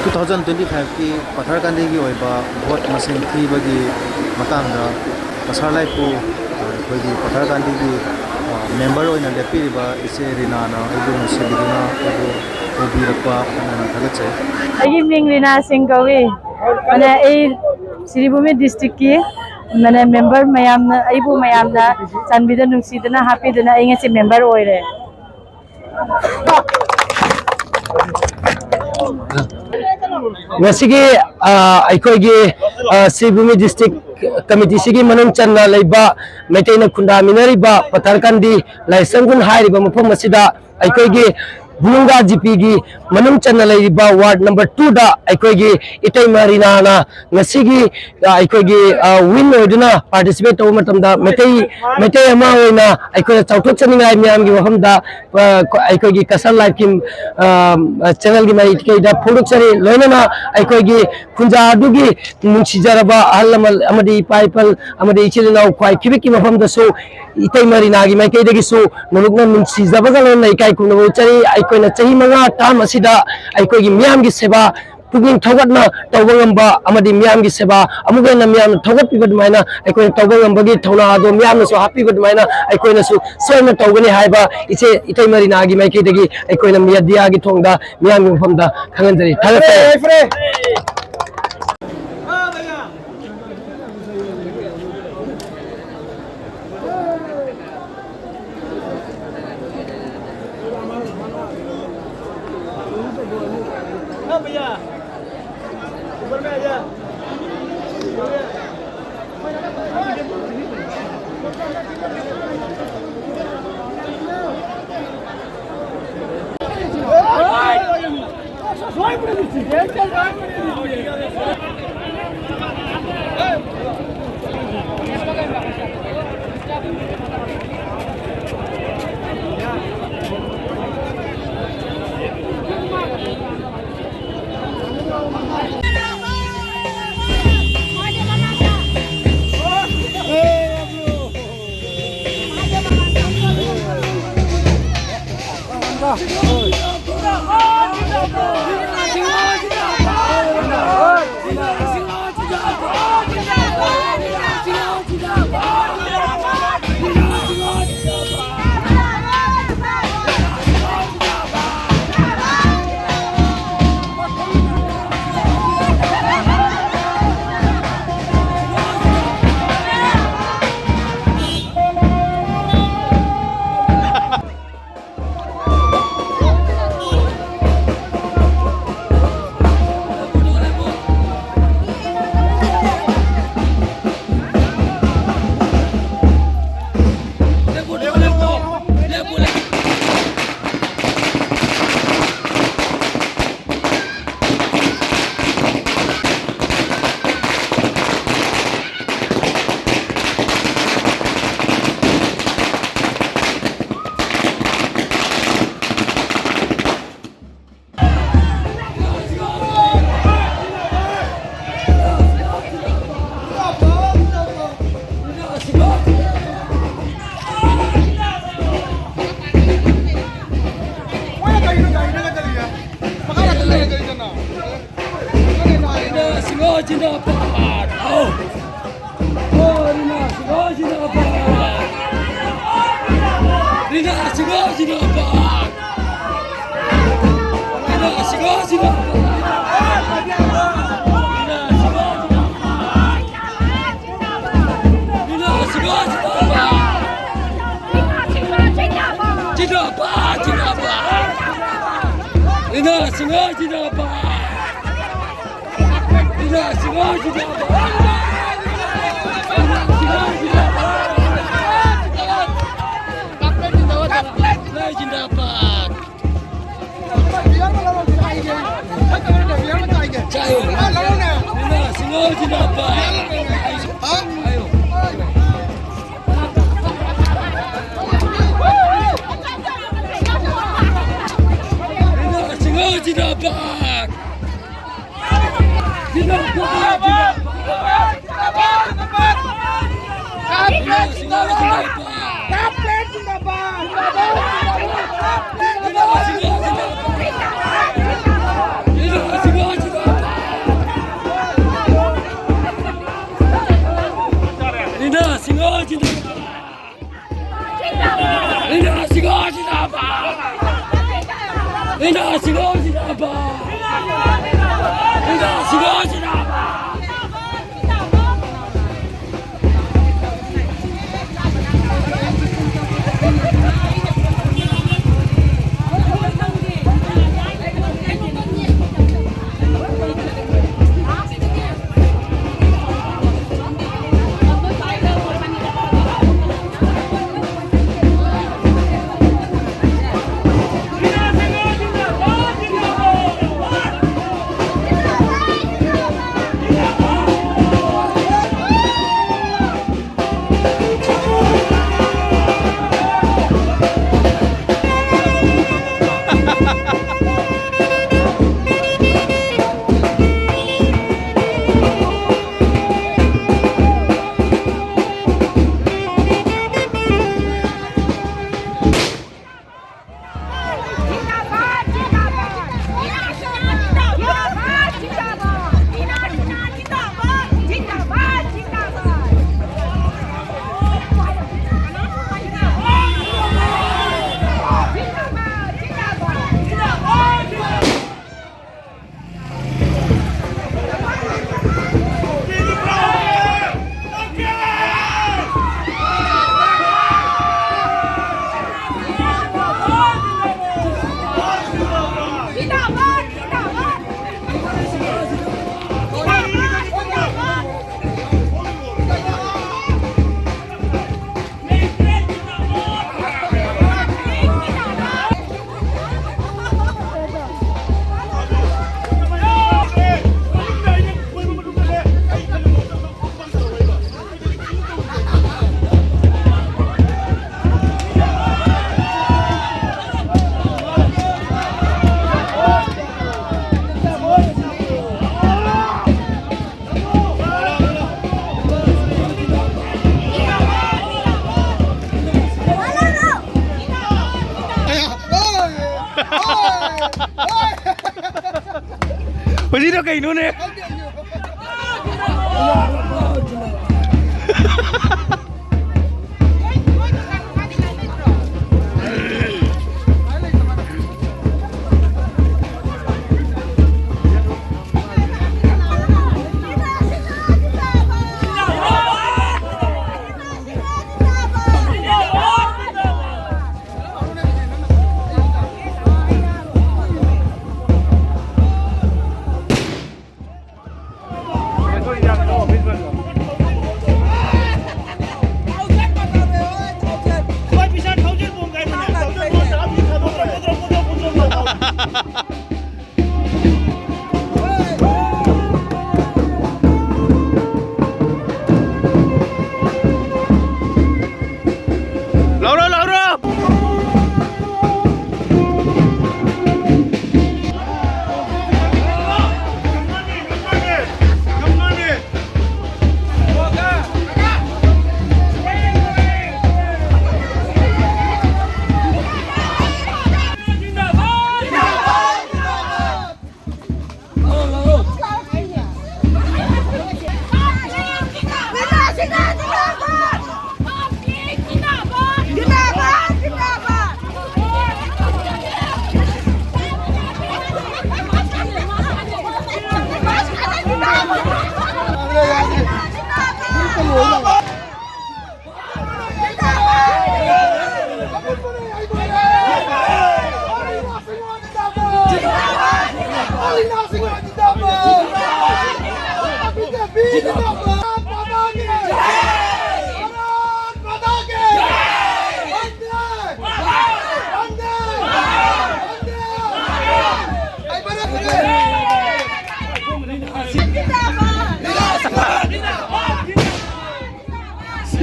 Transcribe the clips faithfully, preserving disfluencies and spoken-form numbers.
Two thousand twenty ꯐꯥꯏꯚꯀꯤ ꯄꯊꯔꯀꯥꯟꯗꯤꯒꯤ ꯑꯣꯏꯕ vote ꯃꯁꯤꯡ ꯊꯤꯕꯒꯤ ꯃꯇꯥꯡꯗ ꯀꯁꯥꯔ ꯂꯥꯏꯄꯨ, ꯑꯩꯈꯣꯏꯒꯤ ꯄꯊꯔꯀꯥꯟꯗꯤꯒꯤ, ꯑ, ꯃꯦꯝꯕꯔ ꯑꯣꯏꯅ ꯂꯦꯞꯄꯤꯔꯤꯕ ꯏꯆꯦ ꯔꯤꯅꯥꯅ ꯑꯩꯕꯨ ꯅꯨꯡꯁꯤꯕꯤꯗꯨꯅ ꯑꯩꯕꯨ ꯄꯨꯕꯤꯔꯛꯄ ꯌꯥꯝꯅ ꯊꯥꯒꯠꯆꯩ꯫ ꯑꯩꯒꯤ ꯃꯤꯡ ꯔꯤꯅꯥ ꯁꯤꯡ ꯀꯧꯏ꯫ ꯃꯥꯅꯦ, ꯑꯩ ꯁꯤꯔꯤꯕꯨꯃꯤ ꯗꯤꯁꯇ꯭ꯔꯤꯛꯀꯤ, ꯃꯥꯅꯦ, ꯃꯦꯝꯕꯔ ꯃꯌꯥꯝꯅ, ꯑꯩꯕꯨ ꯃꯌꯥꯝꯅ ꯆꯥꯟꯕꯤꯗꯨꯅ, ꯅꯨꯡꯁꯤꯗꯨꯅ ꯍꯥꯞꯄꯤꯗꯨꯅ ꯑꯩ ꯉꯁꯤ ꯃꯦꯝꯕꯔ ꯑꯣꯏꯔꯦ꯫ ꯉꯁꯤꯒꯤ, ꯑ, ꯑꯩꯈꯣꯏꯒꯤ, ꯑ, ꯁꯤꯔꯤꯕꯨꯃꯤ ꯗꯤꯁꯇ꯭ꯔꯤꯛ ꯀꯃꯤꯇꯤꯁꯤꯒꯤ ꯃꯅꯨꯡ ꯆꯟꯅ ꯂꯩꯕ ꯃꯩꯇꯩꯅ ꯈꯨꯟꯗꯥꯃꯤꯟꯅꯔꯤꯕ ꯄꯊꯔꯀꯥꯟꯗꯤ ꯂꯥꯏꯁꯪꯒꯨꯟ ꯍꯥꯏꯔꯤꯕ ꯃꯐꯝ ꯑꯁꯤꯗ ꯑꯩꯈꯣꯏꯒꯤ ꯕꯨꯂꯨꯡꯒꯥ ꯖꯤꯄꯤꯒꯤ ꯃꯅꯨꯡ ꯆꯟꯅ ꯂꯩꯔꯤꯕ ꯋꯥꯔꯗ ꯅꯝꯕꯔ ꯇꯨꯗ ꯑꯩꯈꯣꯏꯒꯤ ꯏꯇꯩꯃ ꯔꯤꯅꯥꯅ ꯉꯁꯤꯒꯤ, ꯑ, ꯑꯩꯈꯣꯏꯒꯤ, ꯑ, ꯋꯤꯟ ꯑꯣꯏꯗꯨꯅ ꯄꯥꯔꯇꯤꯁꯤꯄꯦꯠ ꯇꯧꯕ ꯃꯇꯝꯗ ꯃꯩꯇꯩ, ꯃꯩꯇꯩ ꯑꯃ ꯑꯣꯏꯅ ꯑꯩꯈꯣꯏꯅ ꯆꯥꯎꯊꯣꯛꯆꯅꯤꯡꯉꯥꯏ ꯃꯤꯌꯥꯝꯒꯤ ꯃꯐꯝꯗ, ꯑ, ꯑꯩꯈꯣꯏꯒꯤ ꯀꯁꯥꯔ ꯂꯥꯏꯐꯀꯤ, ꯑ, ꯆꯦꯅꯦꯜꯒꯤ ꯃꯥꯏꯀꯩꯗ ꯐꯣꯡꯗꯣꯛꯆꯔꯤ꯫ ꯂꯣꯏꯅꯅ ꯑꯩꯈꯣꯏꯒꯤ ꯈꯨꯟꯖꯥ ꯑꯗꯨꯒꯤ ꯅꯨꯡꯁꯤꯖꯔꯕ ꯑꯍꯜ ꯂꯃꯟ ꯑꯃꯗꯤ ꯏꯄꯥ ꯏꯄꯜ ꯑꯃꯗꯤ ꯏꯆꯤꯜ ꯏꯅꯥꯎ ꯈ꯭ꯋꯥꯏ ꯈꯤꯕꯤꯛꯀꯤ ꯃꯐꯝꯗꯁꯨ ꯏꯇꯩꯃ ꯔꯤꯅꯥꯒꯤ ꯃꯥꯏꯀꯩꯗꯒꯤꯁꯨ ꯅꯣꯂꯨꯛꯅ ꯅꯨꯡꯁꯤꯖꯕꯒ ꯂꯣꯏꯅꯅ ꯏꯀꯥꯏ ꯈꯨꯝꯅꯕ ꯎꯠꯆꯔꯤ꯫ ꯑꯩꯈꯣꯏꯅ ꯆꯍꯤ ꯃꯉꯥ ꯇꯔꯥ ꯑꯁꯤꯗ ꯑꯩꯈꯣꯏꯒꯤ ꯃꯤꯌꯥꯝꯒꯤ ꯁꯦꯕꯥ ꯄꯨꯛꯅꯤꯡ ꯊꯧꯒꯠꯅ ꯇꯧꯕ ꯉꯝꯕ ꯑꯃꯗꯤ ꯃꯤꯌꯥꯝꯒꯤ ꯁꯦꯕꯥ ꯑꯃꯨꯛꯀ ꯍꯦꯟꯅ ꯃꯤꯌꯥꯝꯅ ꯊꯧꯒꯠꯄꯤꯕ ꯑꯗꯨꯃꯥꯏꯅ ꯑꯩꯈꯣꯏꯅ ꯇꯧꯕ ꯉꯝꯕꯒꯤ ꯊꯧꯅꯥ ꯑꯗꯣ ꯃꯤꯌꯥꯝꯅꯁꯨ ꯍꯥꯞꯄꯤꯕ ꯑꯗꯨꯃꯥꯏꯅ ꯑꯩꯈꯣꯏꯅꯁꯨ ꯁꯣꯏꯗꯅ ꯇꯧꯒꯅꯤ ꯍꯥꯏꯕ ꯏꯆꯦ ꯏꯇꯩꯃ ꯔꯤꯅꯥꯒꯤ ꯃꯥꯏꯀꯩꯗꯒꯤ ꯑꯩꯈꯣꯏꯅ ꯃꯤꯗꯤꯌꯥꯒꯤ ꯊꯣꯡꯗ ꯃꯤꯌꯥꯝꯒꯤ ꯃꯐꯝꯗ ꯈꯪꯍꯟꯖꯔꯤ꯫ ꯊꯥꯒꯠꯆꯔꯤ꯫ ꯔꯤꯅꯥ ꯁꯤꯡꯍ ꯖꯤꯟꯗꯥꯕꯥꯗ! ꯑꯧ! ꯔꯤꯅꯥ ꯁꯤꯡꯍ ꯖꯤꯟꯗꯥꯕꯥꯗ! ꯔꯤꯅꯥ ꯁꯤꯡꯍ ꯖꯤꯟꯗꯥꯕꯥꯗ! ꯔꯤꯅꯥ ꯁꯤꯡꯍ ꯖꯤꯟꯗꯥꯕꯥꯗ! ꯔꯤꯅꯥ ꯁꯤꯡꯍ ꯖꯤꯟꯗꯥꯕꯥꯗ! ꯔꯤꯅꯥ ꯁꯤꯡꯍ ꯖꯤꯟꯗꯥꯕꯥꯗ! ꯖꯤꯟꯗꯥꯕꯥꯗ! ꯖꯤꯟꯗꯥꯕꯥꯗ! ꯔꯤꯅꯥ ꯁꯤꯡꯍ ꯖꯤꯟꯗꯥꯕꯥꯗ! ꯔꯤꯅꯥ ꯁꯤꯡꯍ ꯖꯤꯟꯗꯥꯕꯥꯗ! ꯔꯤꯅꯥ ꯁꯤꯡꯍ ꯖꯤꯟꯗꯥꯕꯥꯗ! ꯖꯤꯟꯗꯥꯕꯥꯗ! ꯆꯥꯏꯌꯦ꯫ ꯔꯤꯅꯥ ꯁꯤꯡꯍ ꯖꯤꯟꯗꯥꯕꯥꯗ! ꯔꯤꯅꯥ ꯁꯤꯡꯍ ꯖꯤꯟꯗꯥꯕꯥꯗ! ꯖꯤꯟꯗꯥꯕꯥꯗ! ꯖꯤꯟꯗꯥꯕꯥꯗ! ꯔꯤꯅꯥ ꯁꯤꯡꯍ ꯖꯤꯟꯗꯥꯕꯥꯗ! ꯔꯤꯅꯥ ꯏꯅꯥꯁꯤꯒꯣ ꯖꯤꯟꯗꯥꯕꯥꯗ! ꯏꯅꯥꯁꯤꯒꯣ ꯖꯤꯟꯗꯥꯕꯥꯗ! ꯍꯧꯖꯤꯛꯅ ꯀꯩꯅꯣꯅꯦ?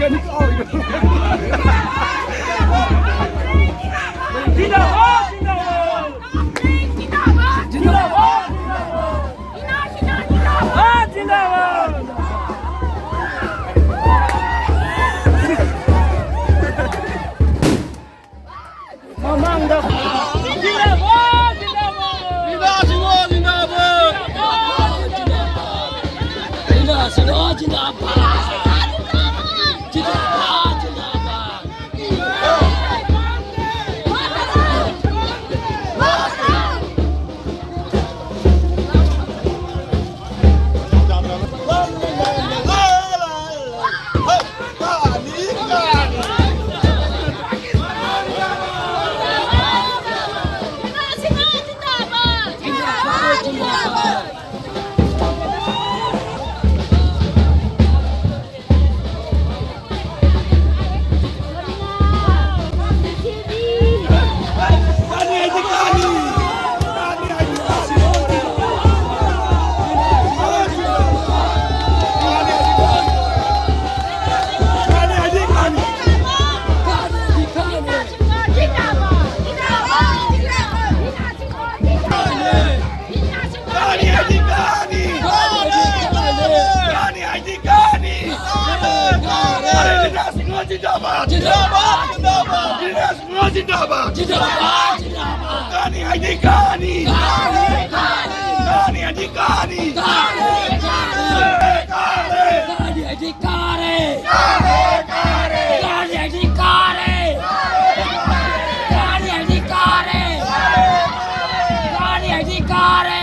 जिंदाबाद, जिंदाबाद। जिंदाबाद, जिंदाबाद। जिंदाबाद, जिंदाबाद। ꯃꯃꯥꯡꯗ꯫ ꯖꯤꯟꯗꯥꯕꯥꯗ, ꯖꯤꯟꯗꯥꯕꯥꯗ꯫ ꯔꯤꯅꯥ ꯁꯤꯡꯍ ꯖꯤꯟꯗꯥꯕꯥꯗ꯫ ꯔꯤꯅꯥ ꯁꯤꯡꯍ ꯖꯤꯟꯗꯥꯕꯥꯗ꯫ ꯖꯤꯟꯗꯥꯕꯥꯗ, ꯖꯤꯟꯗꯥꯕꯥꯗ꯫ ꯀꯥꯅꯤ ꯍꯥꯏꯗꯤ ꯀꯥꯅꯤ! ꯀꯥꯅꯤ ꯍꯥꯏꯗꯤ ꯀꯥꯅꯤ! ꯔꯤꯅꯥ ꯁꯤꯡꯍ ꯖꯤꯟꯗꯥꯕꯥꯗ! ꯖꯤꯟꯗꯥꯕꯥꯗ! ꯖꯤꯟꯗꯥꯕꯥꯗ! ꯔꯤꯅꯥ ꯁꯤꯡꯍ ꯖꯤꯟꯗꯥꯕꯥꯗ! ꯖꯤꯟꯗꯥꯕꯥꯗ! ꯖꯤꯟꯗꯥꯕꯥꯗ! ꯀꯥꯅꯤ ꯍꯥꯏꯗꯤ ꯀꯥꯅꯤ! ꯀꯥꯅꯤ! ꯀꯥꯅꯤ! ꯀꯥꯅꯤ ꯍꯥꯏꯗꯤ ꯀꯥꯅꯤ! ꯀꯥꯅꯤ! ꯀꯥꯅꯤ! ꯀꯥꯅꯤ ꯍꯥꯏꯗꯤ ꯀꯥꯔꯦ! ꯀꯥꯔꯦ! ꯀꯥꯔꯦ! ꯀꯥꯔꯦ ꯍꯥꯏꯗꯤ ꯀꯥꯔꯦ! ꯀꯥꯔꯦ ꯍꯥꯏꯗꯤ ꯀꯥꯔꯦ! ꯀꯥꯔꯦ ꯍꯥꯏꯗꯤ ꯀꯥꯔꯦ!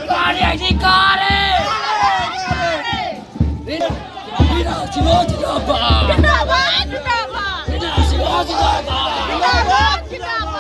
ꯀꯥꯔꯦ ꯍꯥꯏꯗꯤ ꯀꯥꯔꯦ! ꯔꯤꯅꯥ, ꯔꯤꯅꯥ ꯁꯤꯡꯍ ꯖꯤꯟꯗꯥꯕꯥꯗ! ꯖꯤꯟꯗꯥꯕꯥꯗ! ꯖꯤꯟꯗꯥꯕꯥꯗ! ꯔꯤꯅꯥ ꯁꯤꯡꯍ ꯖꯤꯟꯗꯥꯕꯥꯗ! ꯖꯤꯟꯗꯥꯕꯥꯗ! ꯖꯤꯟꯗꯥꯕꯥꯗ!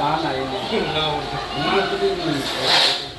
ꯆꯥ ꯅꯥꯏꯅꯦ꯫